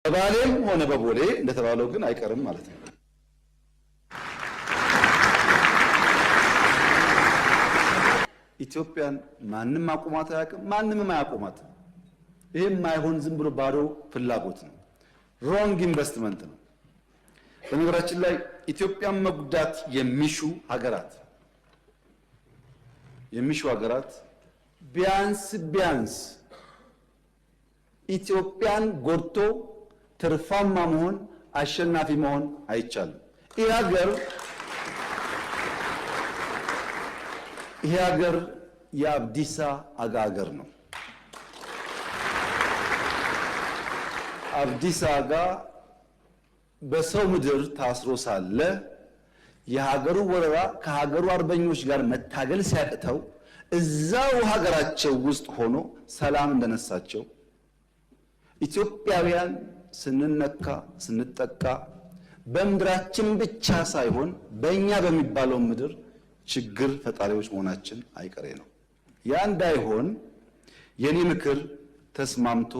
በባሌም ሆነ በቦሌ እንደተባለው ግን አይቀርም ማለት ነው። ኢትዮጵያን ማንም አቁማት አያውቅም፣ ማንምም አያቆማትም። ይሄ የማይሆን ዝም ብሎ ባዶ ፍላጎት ነው። Wrong investment ነው። በነገራችን ላይ ኢትዮጵያን መጉዳት የሚሹ ሀገራት ቢያንስ ቢያንስ ኢትዮጵያን ጎድቶ ትርፋማ መሆን፣ አሸናፊ መሆን አይቻልም። ይሄ ሀገር የአብዲሳ አጋ ሀገር ነው። አብዲሳ አጋ በሰው ምድር ታስሮ ሳለ የሀገሩ ወረራ ከሀገሩ አርበኞች ጋር መታገል ሲያቅተው እዛው ሀገራቸው ውስጥ ሆኖ ሰላም እንደነሳቸው፣ ኢትዮጵያውያን ስንነካ ስንጠቃ በምድራችን ብቻ ሳይሆን በእኛ በሚባለው ምድር ችግር ፈጣሪዎች መሆናችን አይቀሬ ነው። ያ እንዳይሆን የኔ ምክር ተስማምቶ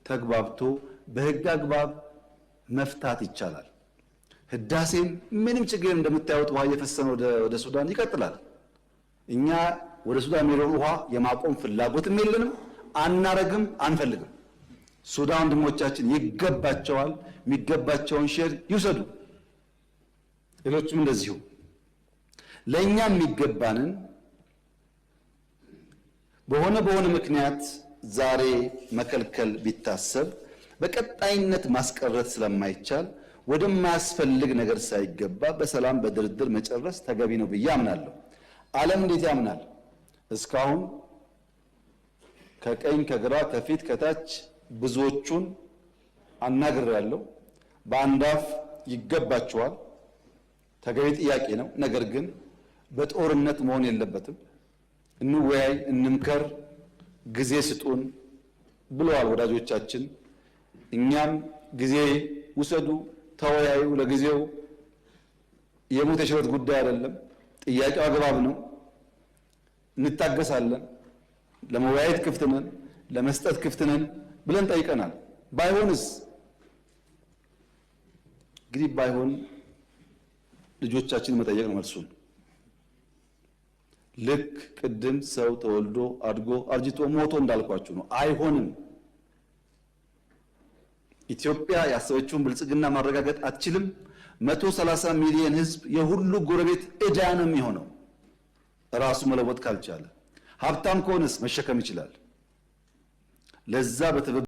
ተግባብቶ በሕግ አግባብ መፍታት ይቻላል። ህዳሴም ምንም ችግር እንደምታዩት ውሃ እየፈሰነ ወደ ሱዳን ይቀጥላል። እኛ ወደ ሱዳን የሚሄደውን ውሃ የማቆም ፍላጎትም የለንም፣ አናረግም፣ አንፈልግም። ሱዳን ወንድሞቻችን ይገባቸዋል፣ የሚገባቸውን share ይውሰዱ። ሌሎችም እንደዚሁ። ለእኛ የሚገባንን በሆነ በሆነ ምክንያት ዛሬ መከልከል ቢታሰብ በቀጣይነት ማስቀረት ስለማይቻል ወደማያስፈልግ ነገር ሳይገባ በሰላም በድርድር መጨረስ ተገቢ ነው ብዬ አምናለሁ። ዓለም እንዴት ያምናል? እስካሁን ከቀኝ፣ ከግራ፣ ከፊት፣ ከታች ብዙዎቹን አናግሬያለሁ። በአንድ አፍ ይገባቸዋል፣ ተገቢ ጥያቄ ነው። ነገር ግን በጦርነት መሆን የለበትም። እንወያይ፣ እንምከር፣ ጊዜ ስጡን ብለዋል ወዳጆቻችን። እኛም ጊዜ ውሰዱ፣ ተወያዩ። ለጊዜው የሞት የሽረት ጉዳይ አይደለም። ጥያቄው አግባብ ነው። እንታገሳለን። ለመወያየት ክፍት ነን፣ ለመስጠት ክፍት ነን ብለን ጠይቀናል። ባይሆንስ እንግዲህ ባይሆን ልጆቻችን መጠየቅ ነው መልሱን። ልክ ቅድም ሰው ተወልዶ አድጎ አርጅቶ ሞቶ እንዳልኳችሁ ነው። አይሆንም። ኢትዮጵያ ያሰበችውን ብልጽግና ማረጋገጥ አትችልም። 130 ሚሊዮን ሕዝብ የሁሉ ጎረቤት ዕዳ ነው የሚሆነው ራሱ መለወጥ ካልቻለ። ሀብታም ከሆነስ መሸከም ይችላል። ለዛ በትብብር